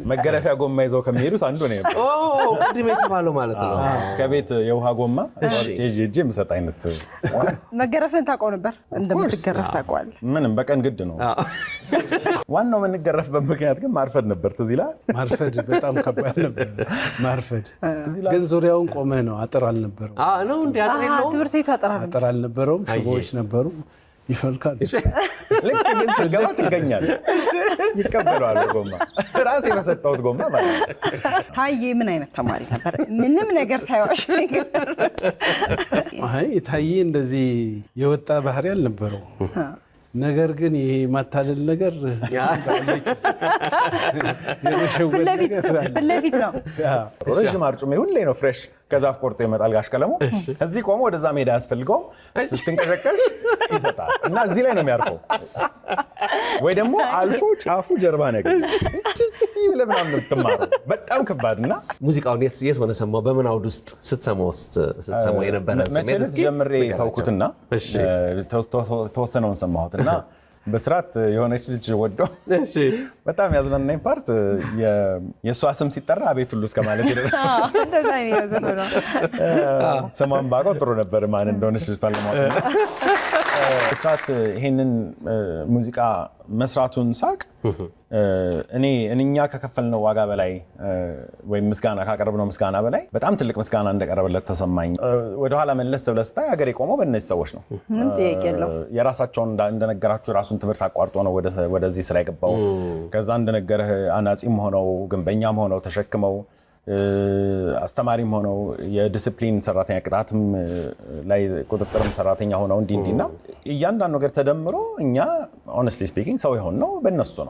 መገረፊያ ጎማ ይዘው ከሚሄዱት አንዱ ነው። ኦ፣ ቅድም የተባለው ማለት ነው። ከቤት የውሃ ጎማ አውጥቼ ይዤ ሄጄ የምሰጥ አይነት። መገረፍን ታውቀው ነበር? እንደምትገረፍ ታውቀዋለህ? ምንም በቀን ግድ ነው። ዋናው የምንገረፍበት ምክንያት ግን ማርፈድ ነበር። ትዝ ይልሃል? ማርፈድ በጣም ከባድ ነበር። ማርፈድ ትዝ ይልሃል? ግን ዙሪያውን ቆመህ ነው፣ አጥር አልነበረውም። ነው እንዲ አጥር የለውም? ትምህርት ቤቱ አጥር አልነበረውም። አጥር አልነበረውም። ሽቦዎች ነበሩ፣ ይፈልካሉ። ልክ ግን ስትገባ ትገኛለህ። ይቀበለዋል ጎማ፣ ራሴ በሰጠሁት ጎማ ማለት ነው። ታዬ ምን አይነት ተማሪ ነበር? ምንም ነገር ሳይዋሽ። አይ፣ ታዬ እንደዚህ የወጣ ባህሪ አልነበረው። ነገር ግን ይሄ ማታለል ነገር፣ የመሸወድ ነገር አለ። ፊት ለፊት ነው። ረዥም አርጩሜ ሁሌ ነው፣ fresh ከዛፍ ቆርጦ ይመጣል ጋሽ ቀለሙ። እዚህ ቆሞ ወደዛ መሄድ አያስፈልገውም። ስትንቀሸቀሽ ይሰጣል እና እዚህ ላይ ነው የሚያርፈው፣ ወይ ደግሞ አልፎ ጫፉ ጀርባ ነገር እዚህ ብለህ ምናምን ነው የምትማረው። በጣም ከባድ እና ሙዚቃውን የት ሆነ ሰማው? በምን አውድ ውስጥ ስትሰማው የነበረ መቼ ስሜት ዕለት እስኪ ጀምሬ ንገራቸው። ተውኩትና ተወሰነውን ሰማሁት እና በስርዓት የሆነች ልጅ ወዶ በጣም ያዝናናኝ part የእሷ ስም ሲጠራ አቤት ሁሉ እስከ ማለት የደረሰው። እንደዛ ነው ዘፈኗ። ስሟን ባውቀው ጥሩ ነበር ማን እንደሆነች ልጅቷን ለማወቅ። ብስራት ይሄንን ሙዚቃ መስራቱን ሳቅ እኔ እኛ ከከፈልነው ዋጋ በላይ ወይም ምስጋና ካቀረብነው ምስጋና በላይ በጣም ትልቅ ምስጋና እንደቀረበለት ተሰማኝ። ወደኋላ መለስ ብለህ ስታይ ሀገር የቆመው በእነዚህ ሰዎች ነው። ምንም ጥያቄ የለውም። የራሳቸውን እንደነገራችሁ የራሱን ትምህርት አቋርጦ ነው ወደዚህ ስራ የገባው። ከዛ እንደነገረህ አናጺም ሆነው፣ ግንበኛም ሆነው ተሸክመው፣ አስተማሪም ሆነው፣ የዲስፕሊን ሰራተኛ፣ ቅጣትም ላይ ቁጥጥርም ሰራተኛ ሆነው እንዲህ እንዲህ እና እያንዳንዱ ነገር ተደምሮ እኛ honestly speaking ሰው የሆንነው በእነሱ ነው።